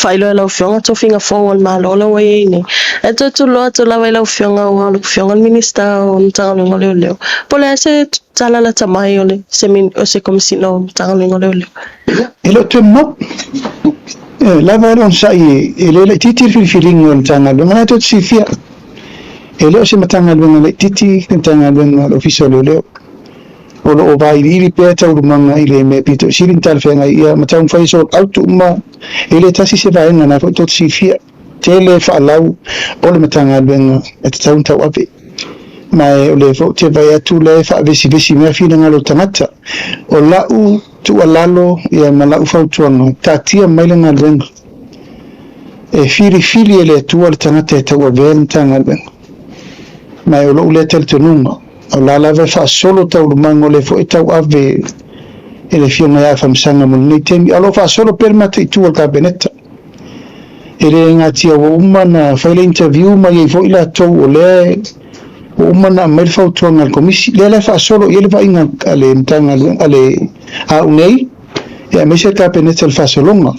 Faailoa e lau Afioga tofiga fou o le Malo la ua i ai nei. Ae toe tuuloa atu lava i lau Afioga aua o lau Afioga le Minisita o le Matagaluega o Leoleo, po o le a se tala lata mai o se Komesina o le Matagaluega o Leoleo? E le o toe mamao. E lava le onosai, e le laitiiti le filifiliga o le Matagaluega, lena tou te silafia. E le o se Matagaluega laitiiti le Matagaluega o le Ofisa o Leoleo. O lo o vailiili pea taualumaga i le mea pito i sili ona talafeagai ia ma taumafai e sort out uma. E le tasi se vaega, lena foi tou te silafia. Tele faalau o le Matagaluega e tatau ona tauave. Ma o lea foi ou te vaai atu o lea e faavesivesi mai finagalo o tagata. O lau tuualalo ia ma lau fautuaga, taatia mai le galuega. E filifili e le Atua le tagata e tauavea le Matagaluega. Ma o lou lea talitonuga, o la lava e faasolo taualumaga, o lea foi e tauave e le Afioga ia Afamasaga mo lenei taimi. A o lo o faasolo pea le mataitu a le Kapeneta. E le gatia ua uma ona fai le interview ma i ai foi latou o lea ua uma ona aumai le fautuaga a le Komisi. Lea la e faasolo i ai le vaaiga a le Matagaluega a le au nei, aemaise le Kapeneta i le faasologa.